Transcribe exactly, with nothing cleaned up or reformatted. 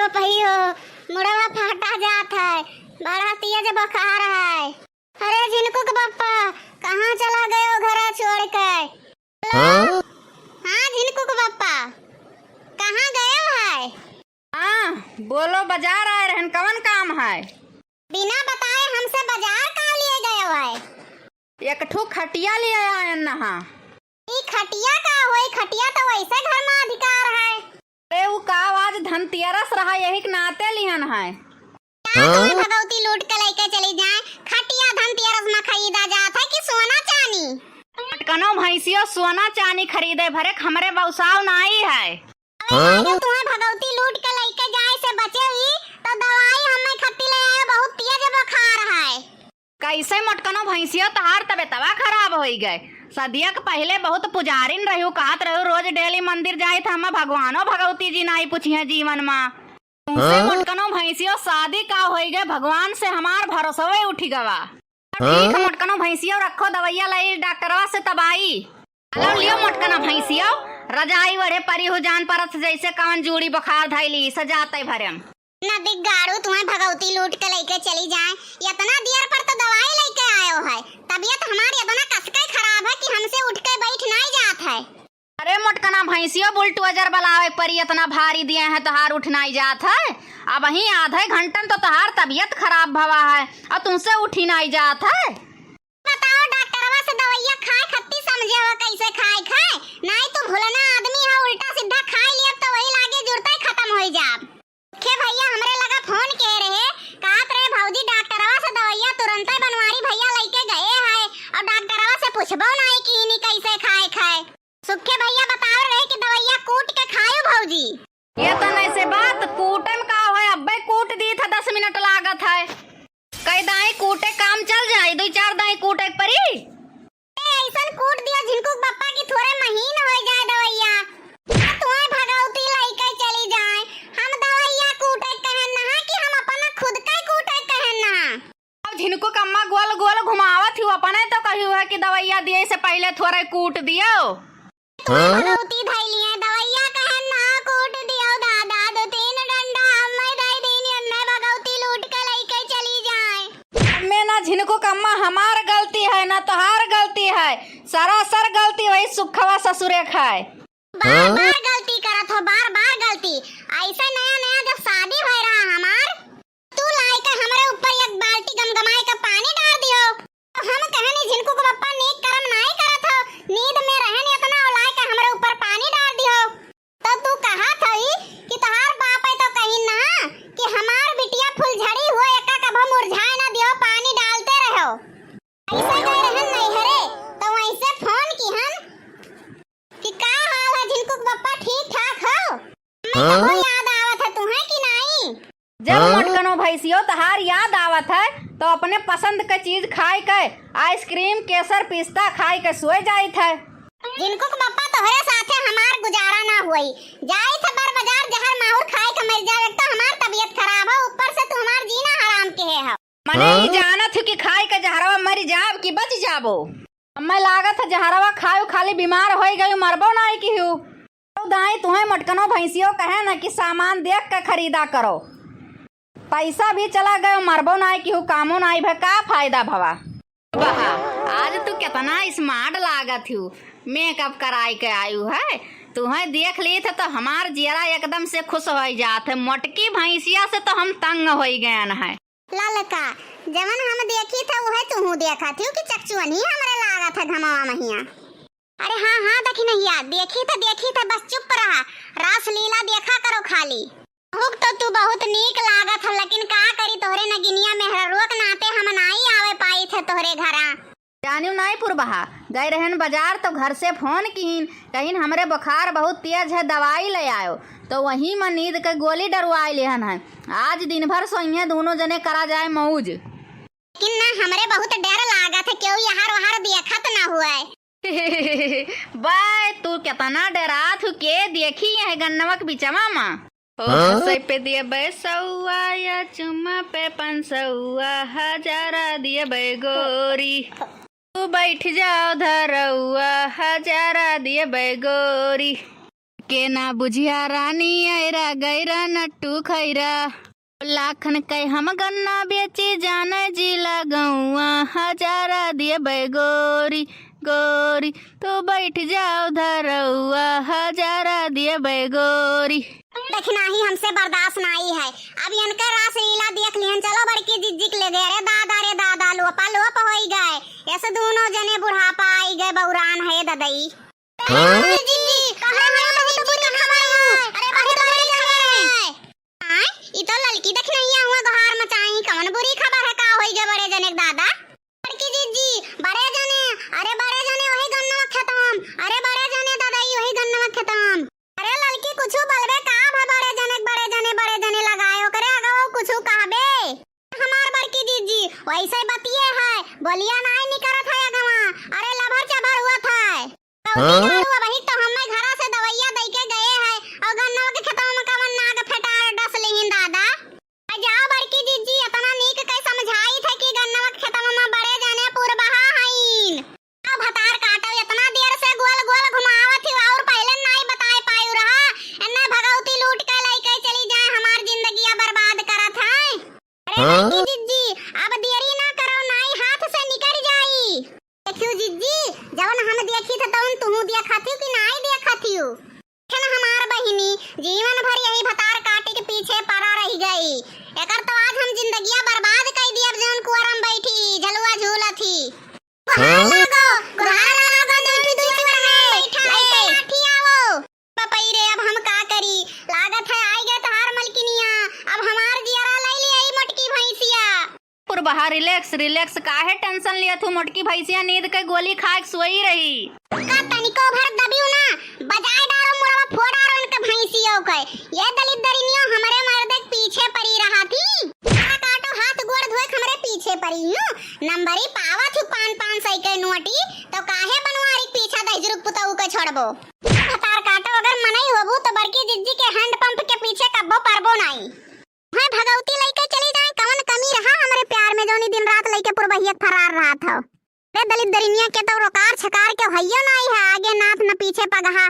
पही हो, मुड़वा फाटा जात है, बड़ा तेज बुखार है। अरे झिनकू के पप्पा, कहाँ चला गयो घरा छोड़ के? हेलो? हाँ? हाँ झिनकू के पप्पा, कहाँ गयो है? हाँ, बोलो, बाजार आए रहन, कवन काम है? बिना बताए हमसे बाजार का लिए गयो है? एक ठो खटिया लिए आयन नहा। ई खटिया का होई? खटिया तो वैसे घर में अधिकार है। अरे, उ का, आज धनतेरस रहा, यही के नाते लिहन है। का हाँ? तुम्हें भगवती लूट के लेके चली जाए? खटिया धनतेरस में खरीदा जात है कि सोना चानी? मटकनो भैंसियो, सोना चानी खरीदे भरे के हमरे बौसाव नाई है। अबे हाँ? राजू, तुम्हें भगवती लूट के लेके जाए से बचे ही तो दवाई हमें खत्ती ले आयो, बहुत तेज बुखार है। कैसे मोटकनो भैंसियो तहार तबीयतवा खराब होई गए? सदिया के पहले बहुत पुजारिन रहू, कहत रहू रोज डेली मंदिर जाइत, हम भगवानो भगवती जी नाई पूछिए जीवन मा। तुमसे हाँ? मोटकनो भैंसियो शादी का होई गए, भगवान से हमार भरोसवे उठी गवा। ठीक है हाँ? मोटकनो भैंसियो रखो दवैया लाई डॉक्टरवा से तबाई। चलो लियो मोटकना भैंसियो, रजाई ओढ़े परी हो जान परत जैसे कवन जूड़ी बुखार धैली से जाते भरम। ना बिगाड़ू, तुम्हें भगवती लूट के लेके चली जाए। इतना दियर पर तो दवाई लेके आयो है, तबीयत हमारी इतना कसके खराब है कि हमसे उठ के बैठ नाई जात है। अरे मोटकना भैंसियो, बुलटोजर बुलावे परी, इतना भारी दिए हैं तोहार उठ नाई जात है। अब वहीं आधे घंटन तो तोहार तबीयत खराब भवा है और तुमसे उठी नाई जात है। बताओ, डॉक्टरवा से दवैया खाए खत्ती समझे हो, कैसे खाए खाए? नाई तू भुलना आदमी हो, उल्टा सीधा खाए लियब तो वही लागे जुरते खत्म होई जाब। खे भैया हमरे लगा फोन के रहे, कहत रहे भौजी डॉक्टरवा से दवैया तुरंते बनवारी भैया लेके गए है और डॉक्टरवा से पूछबो नाई कि इनी कैसे खाए खाए। सुखे भैया बताओ रहे कि दवैया कूट के खायो भौजी। ये तो नहीं से बात, कूटे में का होए, अब्बे कूट दी था, दस मिनट लागत है। कई दाई कूटे काम चल जाए, दो चार दाई कूटे के परी। ए, ऐसन कूट दियो झिनकू के बप्पा की थोड़े महीन हो जाए दवैया। आ तुहे भगवती लइके चली जाए। हम दवैया कूटे कहन ना कि हम अपना खुद के कूटे कहन ना। अब झिनकू के अम्मा गोल गोल घुमावत ही, अपने तो कही है कि दवैया दिए से पहले थोड़े कूट दियो। हाँ? भगवती धैलिए दवैया कहन ना कूट दियो दादा, दो तीन डंडा हमें दे दीन, हमें भगवती लूट के लेके चली जाए। हमें ना झिनकू कम्मा हमार गलती है ना तोहार गलती है, सरासर गलती वही सुखवा ससुरे खाए। बार हाँ? बार गलती करत हो, बार बार गलती। ऐसे नया नया जब शादी भय रहा हमार, तू लाइके हमरे ऊपर एक बाल्टी गमगमाए के पानी डार दियो। हम कहनी, "झिनकू के बप्पा नीक करम नाई करत हो, नींद में रहन इतना औलाइके हमरे ऊपर पानी डार दियो।" तो तू कहत हई कि तोहार बाप है तो कहीं ना कि हमार बिटिया फुलझड़ी हुआ, एका कभो मुरझाए ना दियो, पानी डालते रहो। ऐसे गए रहन नैहरे, तो वैसे फोन किहन कि का हाल है झिनकू के बप्पा, ठीक ठाक हो? हमें हाँ? कबो याद आवत है तुम्हें कि नाई? जब हाँ? मोटकनो भैंसियो तहार याद आवत है, तो अपने पसंद के चीज खाए के, आइसक्रीम, केसर, पिस्ता खाए के सोए जाइत है। झिनकू के बप्पा तोहरे साथे हमार गुजारा ना होई। जाइत है बड़ बाजार जहर माहुर खाए के मर जाए, एक तो हमार तबीयत खराब है, ऊपर से तू हमार जीना हराम किहे हो। मने हाँ? ई जानत हूँ कि खाए के जहरवा मर जाब कि बच जाबो। हमें लागत है जहरवा खायो खाली बीमार होई गयो, मरबो नाई किहू। तो दाई तुहें मोटकनो भैंसियो कहे न कि सामान देख के खरीदा करो। पैसा भी चला गयो, मरबो नाई किहू, कामो नाई भे, का फायदा भवा? बहा, आज तू कितना smart लागत हू, makeup कराई के आयु है। तुहें देख ली थे तो हमार जियरा एकदम से खुश हो जात है। मोटकी भैंसिया से तो हम तंग होई गयन है। ललका, जवन हम देखी थे उहे तुहू देखत हू कि चकचुअनी हमरे लागत है घमवा महिया। अरे हाँ, हाँ, दखिनहिया, देखी थे, देखी थे, बस चुप रहा, रासलीला देखा करो खाली। हुक तो तू बहुत नीक लागत ह, लेकिन का करी, तोहरे नगिनिया मेहररुआ के नाते हम नाई आवे पाई थे तोहरे घरा। जानियो नाई पुरबहा, गए रहन बाजार तो घर से फोन किहिन, कहिन हमरे बुखार बहुत तेज है, दवाई ले आयो। तो वही में नींद के गोली डरवाई लेहन है। आज दिन भर सोइहे दोनों जने, करा जाए मौज। लेकिन ना, हमरे बहुत डर लागत है, केहू यहार वहार देखत ना हुए। बाय, तू केतना डरात हू, के देखी यह गन्नवा के बिचवा मा। ओ हाँ? हंसै पे दिए बै सौआ या चुम्मा पे पाँच सौआ, हजारा दिए बै गोरी। तू बैठ जाओ धरौआ, हजारा दिए बै गोरी। के ना बुझिया रानी अइरा गइरा नट्टू खइरा। लाखन कै हम गन्ना बेची जानै जिला गौआ, हजारा दियबै गोरी, गोरी, तू बैठ जाओ धरौआ, हजारा दियबै गोरी। देखना ही हमसे बर्दाश्त नाई है, अब इनके रासलीला देख लिहन। चलो बड़की जिज्जी के लगे। अरे दादा, अरे दादा, लोपा लोप होई गए, ऐसे दोनों जने बुढ़ापा आई गए, बौरान है ददई। हाँ? अरे जिज्जी, अरे बड़े जिज्जी, का खबर है? अरे बड़े, बड़े खबर है। आय, ई तो ललकी देखनहिया हुआ गोहार मचाई, कवन बुरी खबर है, का होई गे बड़े जने के दादा? बड़की जिज्जी, बड़े जने, अरे बड़े जने वही गन्नवा खेतवा म, अरे बड़े जने ददई वही गन्नवा खेतवा म। अरे ललकी कुछु बलबे का भा बड़े जने, बड़े जने, बड़े जने लगाए, ओकरे अगवा कुछु कहबे? हमार बड़की जिज्जी, वैसे बतिये है, बोलिया नाई निकरत है अगवा, अरे लभर चभर हुआ था। हाँ? दारू अबही तो हमें घरा से दवैया दई के गए है, और गन्नवा के खेतवा में कवन नाग फेटार डस लिहिन दादा। आ जाओ बड़की जिज्जी, इतना नीक के समझाई थे कि गन्नवा के खेतवा में बड़े जने पुरबहा हईन। अब भतार काटो, इतना देर से गोल गोल घुमावत ही और पहले नाई बताए पायु रहा। एन्ने भगौती लूट के लइके चली जाए, हमार जिंदगिया बर्बाद करत है। अरे हाँ? बड़की जिज्जी, अब देरी ना करो, नाई हाथ से निकल जाई। देखियो जिज्जी, जवन हम देखी थे तवन तुहू देखा थी कि नाई देखा थी? देखन हमार बहिनी, जीवन भर यही भतार काटी के पीछे पड़ा रह गई। एकर तो आज हम जिंदगिया बर्बाद कर दिया, जौन कुआरा में बैठी झलुआ झूला थी। गोहार हाँ? लागो, गोहार लागो, जौन कुआरा में बैठा है। लाठी आओ। पपई रे, अब हम का करी? लागत है आई गए तोहार मलकिनिया, अब हमार जियरा लई ली आई मोटकी भैंसिया। पुरबहा, relax, relax, काहे tension लियत हूँ? मोटकी भैंसिया नींद के गोली खाए के सोई रही। का तनिको भर दबियो ना, बजाए डारो मुड़वा फोड़ डारो इनके भैंसियों के। ये दलित दरिनियो हमरे मर्दे के पीछे पड़ी रहा थी। का काटो हाथ गोड़ धोए के हमरे पीछे पड़ी हूँ। नंबरी पावत हूँ पान पान सौ के नोटी, तो काहे बनवारी के पीछा दहिजरू के पुतऊ के छोड़बो? भतार काटो अगर मनई होबू तो बड़की जिज्जी के hand pump के पीछे कब्बो परबो नाई। हैं, भगौती लइके चली जाए, कवन कमी रहा हमरे प्यार में, जौनी दिन रात लइके पुरबहिया के फरार रहत हौ। रे दलित दरिनिया के तो रोकार छकार के हइयो नाई है, आगे नाथ न पीछे पगहा।